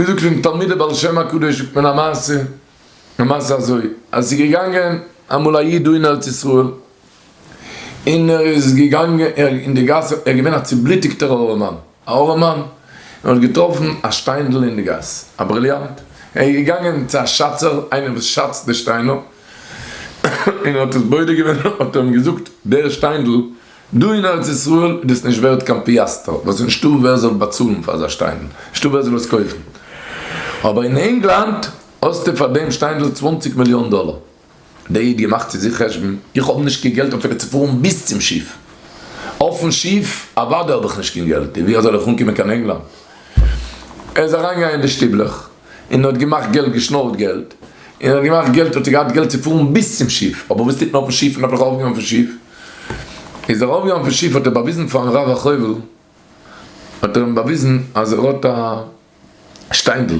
געזאגט פון תלמידי בעל שם הקדוש זאגט מען א מעשה, א מעשה אזוי, אז ס'איז געגאנגען אמאל א איד דא אין ארץ ישראל, און ער איז געגאנגען אין די גאס, ער איז געווען א צובלוטיגטער ארעמאן, א ארעמאן, און האט געטראפן א שטיינדל אין די גאס, א בריליאנט, ער איז געגאנגען צו א שאצער, איינער וואס שאצט די שטיינער, און האט עס בודק געווען, האט ער אים געזאגט, דער שטיינדל דא אין ארץ ישראל איז דאס נישט ווערט קיין פיאסטער, ווייל ס'איז נישטא ווער זאל באצאלן פאר אזא שטיינדל, נישטא ווער זאל עס קויפן. אבער אין ענגלאנד האסטו פאר דעם שטיינדל 20 מיליאן דאלער. דער איד געמאכט צו זיך חשבון, איך האב נישט קיין געלט אפילו צו פארן ביז צום שיף. אויפן שיף אוודאי האב איך נישט קיין געלט, און ווי אזוי זאל איך אנקומען קיין ענגלאנד? ער איז אריינגעגאנגען אין די שטיבלעך און האט געמאכט געלט, געשנארט געלט, און האט געמאכט געלט, האט ער געהאט געלט צו פארן ביז צום שיף, אבער וואס טוט מען אויפן שיף? מען דארף דאך ארויפגיין אויפן שיף. איז ער ארויפגעגאנגען אויפן שיף האט ער באוויזן פארן רב החובל, האט ער אים באוויזן אז ער האט א שטיינדל,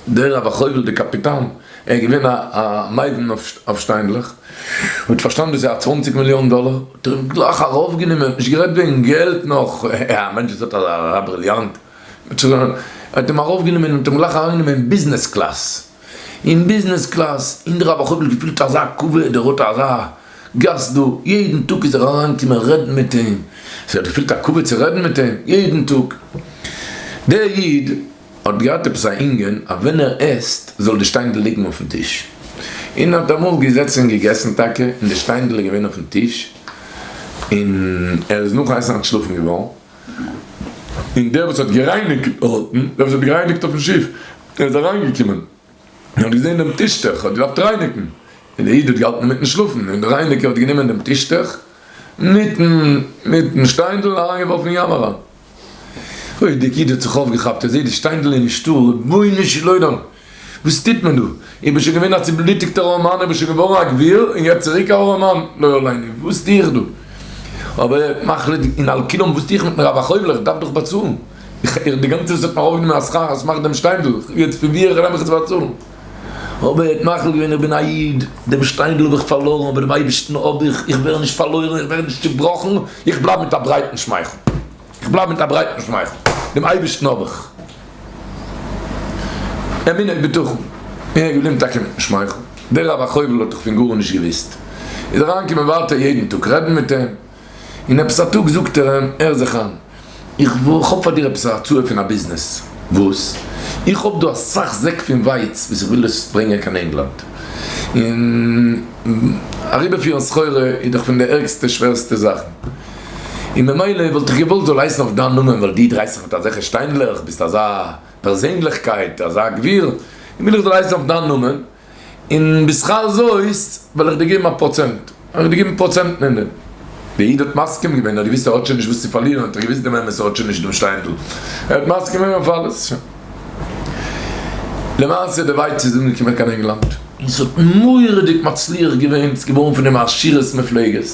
דער רב החובל דער קאפיטאן, ער איז געווען א מבין אויף שטיינדלעך, האט פארשטאנען דאס איז א 20 מיליאן דאלער, האט ער אים גלייך ארויפגענומען, נישט גערעדט וועגן געלט נאך, א מענטש וואס האט אזא בריליאנט, האט אים ארויפגענומען און האט אים גלייך אריינגענומען אין business class, אין business class, און דער רב החובל האט געפילט אזא כבוד, ער האט אזא גאסט דא, יעדן טאג איז ער אריינגעקומען רעדן מיט אים, ער האט געפילט א כבוד צו רעדן מיט אים, יעדן טאג. דער איד האט געהאט עפעס א ענין אז ווען ער עסט זאל די שטיינדל ליגן אויפן טיש, און האט אמאל געזעצן און געגעסן טאקע, און די שטיינדל איז געווען אויפן טיש, און ער איז נאכן עסן אנטשלאפן געווארן, און דער וואס האט גערייניגט דארטן, דער וואס האט גערייניגט אויפן שיף, ער איז אריינגעקומען און האט געזען דעם טישטעך, האט געדארפט רייניגן, און דער איד האט געהאלטן אינמיטן שלאפן, און דער רייניגער האט גענומען דעם טישטעך מיטן מיטן שטיינדל און אריינגעווארפן אין ים אריין. אוי, דער איד האט זיך אויפגעכאפט, ער זעט די שטיינדל איז נישטא, רבונו של עולם, וואס טוט מען דא? איך בין שוין געווען א צובלוטיגטער ארעמאן, איך בין שוין געווארן א גביר, און יעצט צוריק א ארעמאן, לא עלינו, וואס טו איך דא? אבער ער האט מחליט, און על כולם, וואס טו איך מיטן רב החובל, איך דארף דאך באצאלן, איך, די גאנצע וואס האט מיר ארויפגענומען א שכר אז כ'מאך דעם שטיינדל, יעצט פון וואו נעם איך עס באצאלן? אבער ער האט מחליט געווען, איך בין א איד, דעם שטיינדל האב איך פארלוירן, אבער דעם אייבערשטן האב איך, איך ווער נישט פארלוירן, איך ווער נישט צובראכן, איך בלייב מיט א ברייטן שמייכל. איך בלייב מיט א ברייטן שמייכל, דעם אייבערשטן האב איך אמונה ובטחון, און ער איז געבליבן טאקע מיטן שמייכל, דער רב החובל האט דאך פון גארנישט געוואוסט, איז אריינגעקומען ווייטער יעדן טאג רעדן מיט אים, און עפעס א טאג זאגט ער אים, הער זיך איין, איך האב פאר דיר עפעס א הצעה פון א ביזנעס, וואס? איך האב דא אסאך זעק פון ווייץ וואס איך וויל עס ברענגען קיין ענגלאנד, און אריבערפירן סחורה איז דאך פון די ערגסטע שווערסטע זאכן, און ממילא וואלט איך געוואלט זאל הייסן אויף דיין נאמען ווייל דו דרייסט זיך מיט אזעלכע שטיינדלעך, ביסט אזא פערזענליכקייט, אזא גביר, און וויל איך זאל הייסן אויף דיין נאמען, און בשכר זאת וועל איך דיר געבן א פראצענט, וועל איך דיר געבן פראצענטן אין דעם. דער איד האט מסכים געווען, ער האט געוואוסט ער האט שוין נישט וואס צו פארלירן, האט ער געוואוסט דעם אמת ער האט שוין נישט דעם שטיינדל, ער האט מסכים געווען אויף אלעס. שוין. למעשה די ווייץ איז אנגעקומען קיין ענגלאנד, און ס'האט מורא'דיג מצליח געווען, ס'איז געווארן פון דעם עשירות מופלגת,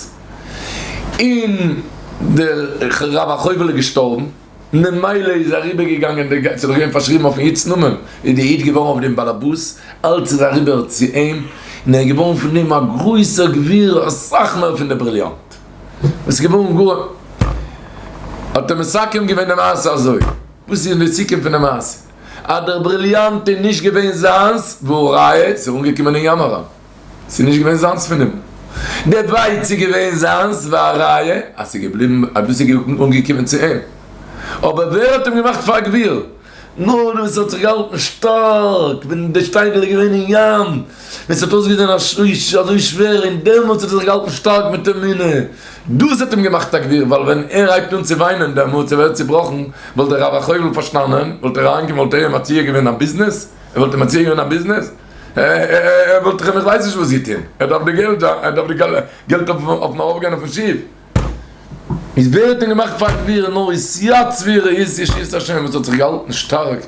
און דער רב החובל איז געשטארבן, ממילא איז אריבער געגאנגען די גאנצע, ס'איז דאך געווען פארשריבן אויפן איד'ס נאמען, איז די איד געווארן אויף דעם באלעבאס, אלץ איז אריבער צו אים, און ער איז געווארן פון דעם א גרויסער גביר, אסאך מער פון די בריליאנט, וואס איז געווארן גאר א. האט ער מסכם געווען די מעשה אזוי, וואס איז די סיכום פון די מעשה? אז דער בריליאנט איז נישט געווען זיינס, והא ראיה, ס'איז אנגעקומען אין ים אריין. ס'איז נישט געווען זיינס פון הימל. די ווייץ איז געווען זיינס, והראיה אז ס'איז געבליבן אז דאס איז אנגעקומען צו אים. אבער ווער האט אים געמאכט פאר א גביר? נאר דער וואס האט זיך געהאלטן שטארק ווען די שטיינדל איז געווען אין ים, ווען ס'האט אויסגעזען אזוי שווער, און דעמאלטס האט ער זיך געהאלטן שטארק מיט אמונה. דאס האט אים געמאכט א גביר, ווייל ווען ער הייבט אן צו וויינען דעמאלטס, ער ווערט צובראכן, וואלט דער רב החובל פארשטאנען, וואלט ער אריינגעקומען וואלט ער אים מציע געווען א ביזנעס, ער וואלט אים מציע געווען א ביזנעס. ער וואלט דאך איך ווייס נישט וואס געטון, ער דארף די געלט, ער דארף די געלט אויפן ארויפגיין אויפן שיף. איז ווער האט אים געמאכט פאר א גביר? נאר התייצבו וראו את ישועת השם וואס האט זיך געהאלטן שטארק.